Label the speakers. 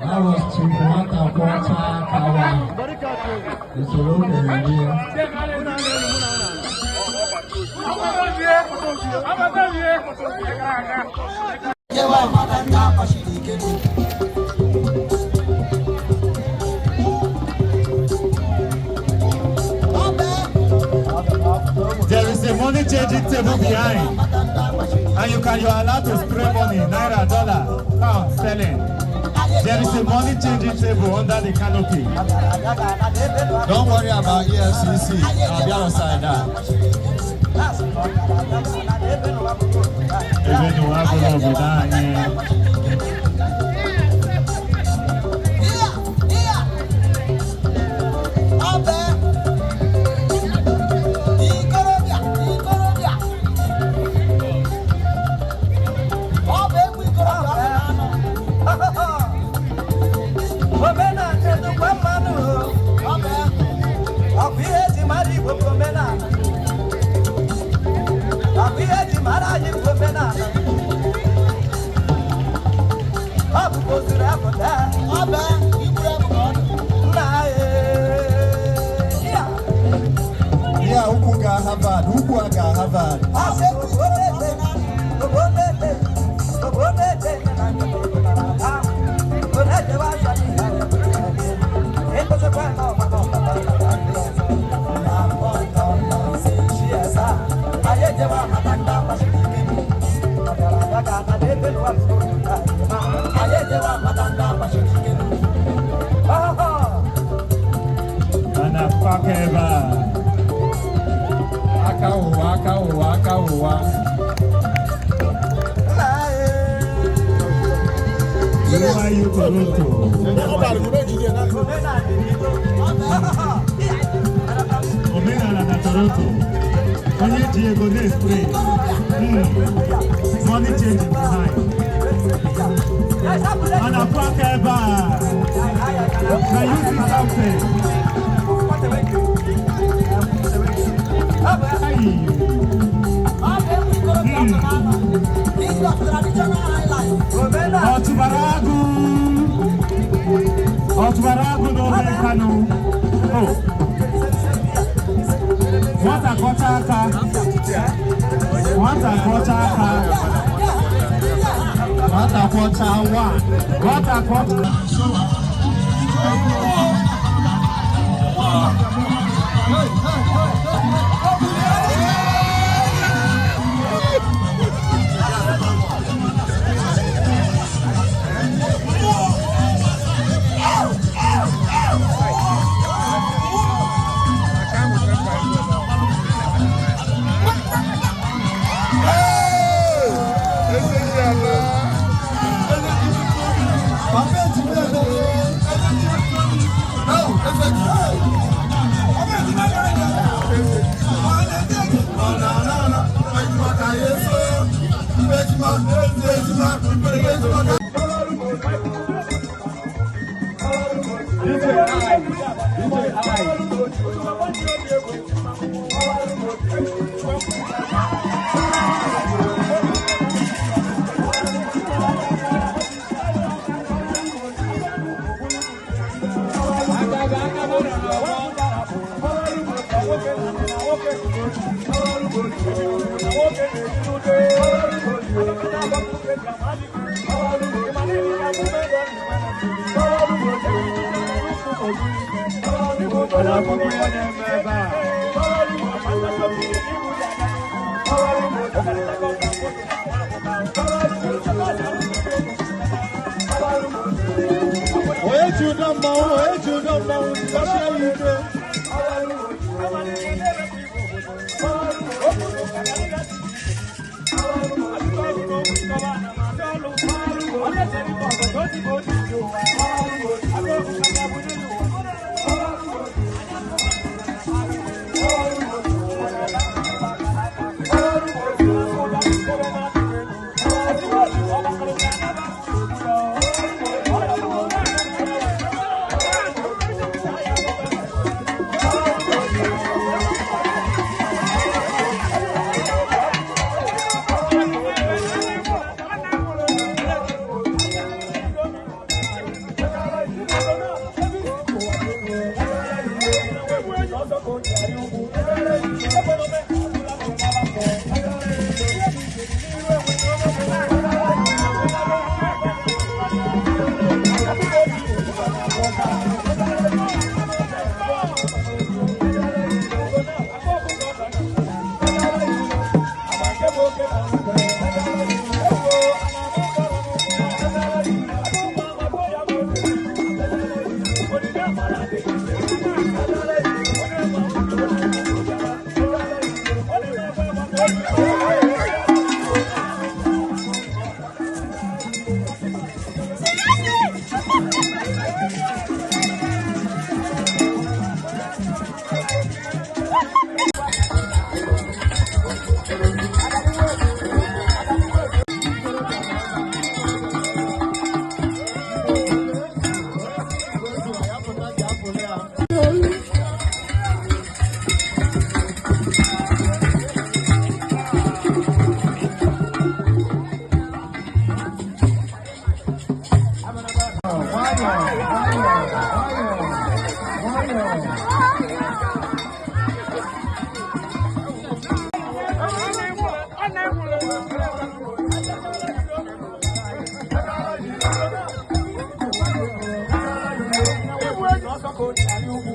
Speaker 1: That was Chief Nwata Kwọcha Kawa. Usoro na-eri ya.
Speaker 2: There is a money changing table behind, and you are allowed to spray money, naira, dollar, pound, sterling. There is a money changing table under the canopy.
Speaker 1: Don't worry about EFCC. I'll be outside that.
Speaker 2: Ebe ni wàá bọ̀rọ̀ obodo anyị.
Speaker 1: Ya ukwu ga Harvard, ukwu a ga Harvard.
Speaker 2: A na-akpakọ ebe a.
Speaker 1: Aka ụwa, aka ụwa, aka ụwa.
Speaker 2: BYU Toronto. Omenala na Toronto. Onye ji ego na-espray. Money changing behind. A na-akụ aka ebe a. Can you see something? Ayi. Ọtụbara agụ. Ọtụbara agụ n'ofe Kano. Oh. Nwata kọcha aka. Nwata kọcha aka.
Speaker 1: Nwata kwọcha wa.
Speaker 2: Nwata kọcha.
Speaker 1: Onye ji ụdọ mmanwụ, onye ji ụdọ mmanwụ, gbasie ya ike.
Speaker 3: Ọsọ ka o ji arị ugwu.